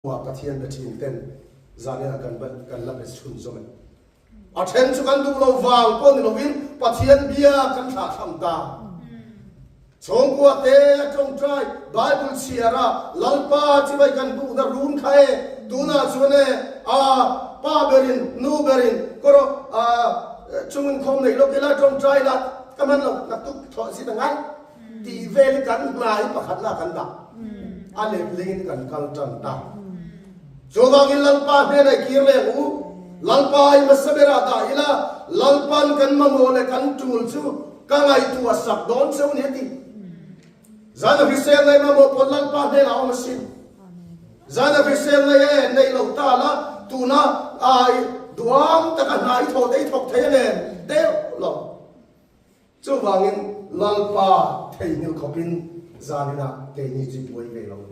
Hmuah Pathian be thin ten zanin ah kan kan la be chhun zawm e. A then chu kan duh lo vang pawh ni lovin Pathian bia kan thlah thlam ta. Chhawngkua te a tawngtai Bible chhiar a Lalpa chibai kan duhna run kha e tunah chuan e a pa berin nu berin kawr a chungin khawm nei lawk ila tawngtai la ka hman lo naktuk thawh zit a ngai. Tih vel hi kan hna hi pakhatna kan dah. A letlingin kan kal tan ta. Chuvangin Lalpa hnenah i kir leh ang u. Lalpa i hmasa berah dah ila, Lalpan kan mamawh leh kan tul chu ka ngaihtuah sak dawn cheu ni a ti. Zan a hrisel nei mamawh pawh Lalpa hnenah a awm asin. Zan a hrisel nei e, nei lo ta la, tuna ai duam taka hna i thawh te i thawk thei a nen deuh lo. Chuvangin Lalpa theihnghilh khawpin zaninah keini chu buai ve lo.